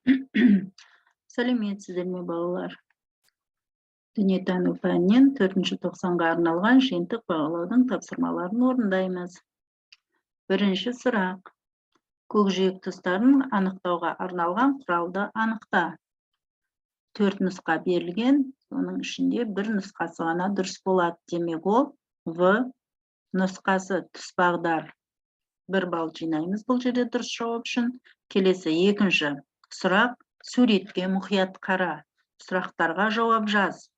Сәлеметсіздер ме, балалар! Дүниетану пәнінен төртінші тоқсанға арналған жиынтық бағалаудың тапсырмаларын орындаймыз. Бірінші сұрақ. Көкжиек тұстарын анықтауға арналған құралды анықта. Төрт нұсқа берілген, соның ішінде бір нұсқасы ғана дұрыс болады. Демек, ол В нұсқасы, түс бағдар. 1 балл жинаймыз бұл жерде дұрыс жауап үшін. Келесі, екінші сұрақ. Суретке мұқият қара, сұрақтарға жауап жаз.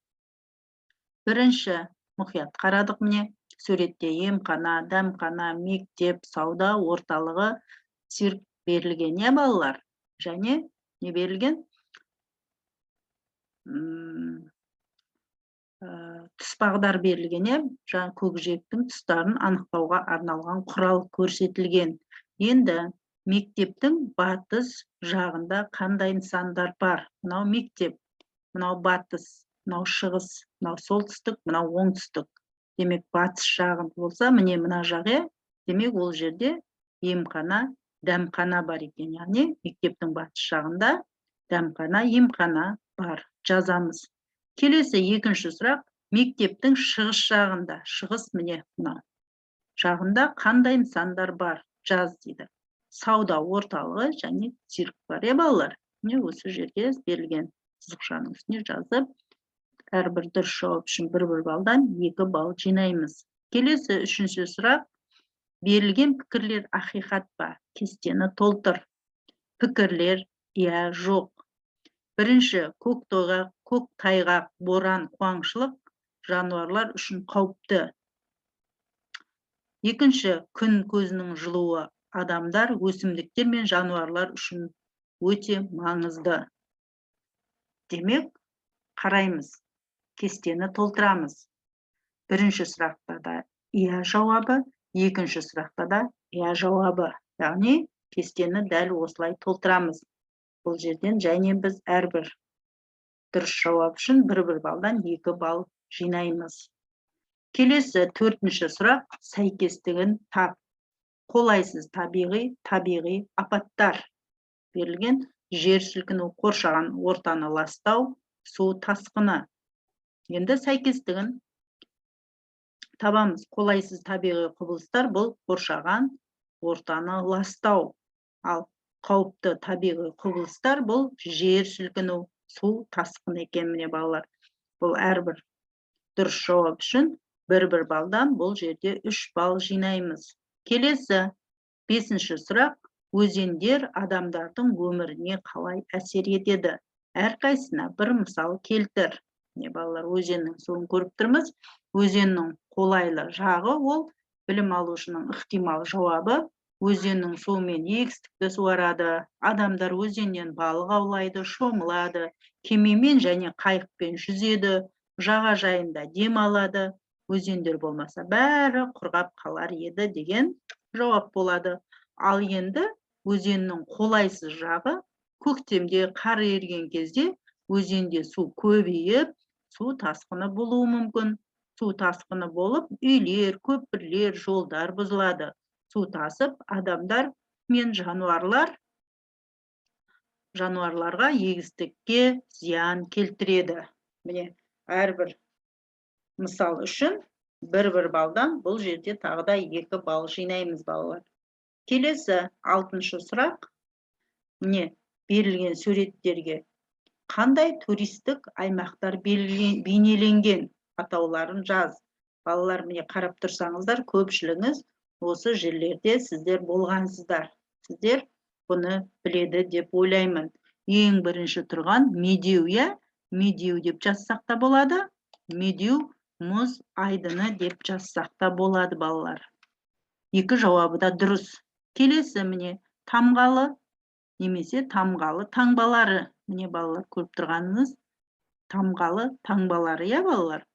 Бірінші, мұқият қарадық. Міне, суретте емхана, дәмхана, мектеп, сауда орталығы, цирк берілген, иә, балалар? Және не берілген? Түс бағдар берілген, иә. Жаңа көкжиектің тұстарын анықтауға арналған құрал көрсетілген. Енді мектептің батыс жағында қандай нысандар бар? Мынау мектеп, мынау батыс, мынау шығыс, мынау солтүстік, мынау оңтүстік. Демек, батыс жағы болса, міне, мына жақ, иә. Демек, ол жерде емхана, дәмхана бар екен. Яғни мектептің батыс жағында дәмхана, емхана бар, жазамыз. Келесі, екінші сұрақ. Мектептің шығыс жағында, шығыс, міне, мынау жағында қандай нысандар бар, жаз дейді. Сауда орталығы және цирк бар, иә, балалар? Міне, осы жерге берілген сызықшаның үстіне жазып, әрбір дұрыс жауап үшін бір балдан 2 балл жинаймыз. Келесі, үшінші сұрақ. Берілген пікірлер ақиқат па? Кестені толтыр. Пікірлер иә, жоқ. Бірінші, көк тайғақ, боран, қуаңшылық жануарлар үшін қауіпті. Екінші, күн көзінің жылуы адамдар, өсімдіктер мен жануарлар үшін өте маңызды. Демек, қараймыз, кестені толтырамыз. Бірінші сұрақта да иә жауабы, екінші сұрақта да иә жауабы. Яғни кестені дәл осылай толтырамыз. Бұл жерден және біз әрбір дұрыс жауап үшін бір балдан 2 балл жинаймыз. Келесі, төртінші сұрақ. Сәйкестігін тап. Қолайсыз табиғи апаттар берілген: жер сілкіну, қоршаған ортаны ластау, су тасқыны. Енді сәйкестігін табамыз. Қолайсыз табиғи құбылыстар — бұл қоршаған ортаны ластау, ал қауіпті табиғи құбылыстар — бұл жер сілкіну, су тасқыны екен. Міне, балалар, бұл әрбір дұрыс жауап үшін бір балдан, бұл жерде 3 балл жинаймыз. Келесі, бесінші сұрақ. Өзендер адамдардың өміріне қалай әсер етеді? Әрқайсысына бір мысал келтір. Міне, балалар, өзеннің суын көріп тұрмыз. Өзеннің қолайлы жағы ол, білім алушының ықтимал жауабы: өзеннің суымен егістікті суарады, адамдар өзеннен балық аулайды, шомылады, кемемен және қайықпен жүзеді, жағажайында демалады, өзендер болмаса, бәрі құрғап қалар еді деген жауап болады. Ал енді өзеннің қолайсыз жағы: көктемде қар еріген кезде өзенде су көбейіп, су тасқыны болуы мүмкін. Су тасқыны болып, үйлер, көпірлер, жолдар бұзылады. Су тасып, адамдар мен жануарларға, егістікке зиян келтіреді. Міне, әрбір мысал үшін бір балдан, бұл жерде тағы да 2 балл жинаймыз, балалар. Келесі, алтыншы сұрақ. Міне, берілген суреттерге қандай туристік аймақтар бейнеленген, атауларын жаз. Балалар, міне, қарап тұрсаңыздар, көпшілігіңіз осы жерлерде сіздер болғансыздар. Сіздер бұны біледі деп ойлаймын. Ең бірінші тұрған Медеу, иә. Медеу деп жазсақ та болады, Медеу мұз айдыны деп жазсақ та болады, балалар. Екі жауабы да дұрыс. Келесі, міне, Тамғалы немесе Тамғалы таңбалары. Міне, балалар, көріп тұрғаныңыз Тамғалы таңбалары, иә, балалар?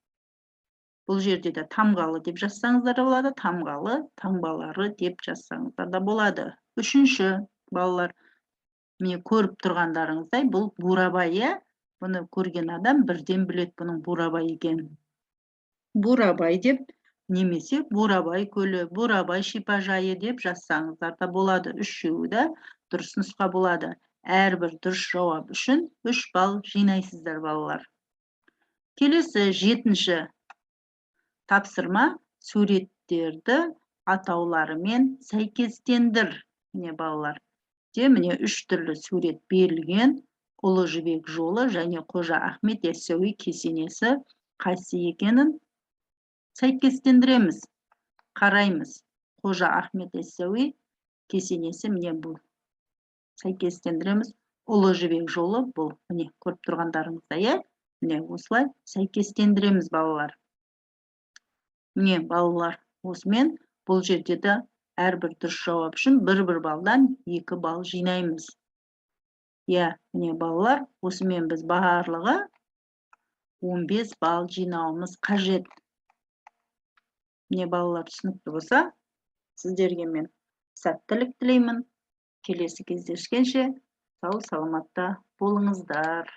Бұл жерде де Тамғалы деп жазсаңыздар да болады, Тамғалы таңбалары деп жазсаңыздар да болады. Үшінші, балалар, міне, көріп тұрғандарыңыздай, бұл Бурабай, иә. Бұны көрген адам бірден біледі бұның Бурабай екенін. Бурабай деп немесе Бурабай көлі, Бурабай шипажайы деп жазсаңыздар да болады. Үшеуі де дұрыс нұсқа болады. Әрбір дұрыс жауап үшін 3 балл жинайсыздар, балалар. Келесі, жетінші тапсырма: суреттерді атауларымен сәйкестендір. Міне, балалар, де, міне, үш түрлі сурет берілген. Ұлы Жібек жолы және Қожа Ахмет Яссауи кесенесі қайсы екенін сәйкестендіреміз, қараймыз. Қожа Ахмет Яссауи кесенесі, міне, бұл. Сәйкестендіреміз. Ұлы Жібек жолы бұл, міне, көріп тұрғандарыңыздай, иә. Міне, осылай сәйкестендіреміз, балалар. Міне, балалар, осымен бұл жерде де әрбір дұрыс жауап үшін бір бір балдан 2 балл жинаймыз, иә. Міне, балалар, осымен біз барлығы 15 балл жинауымыз қажет. Міне, балалар, түсінікті болса, сіздерге мен сәттілік тілеймін. Келесі кездескенше сау саламатта болыңыздар.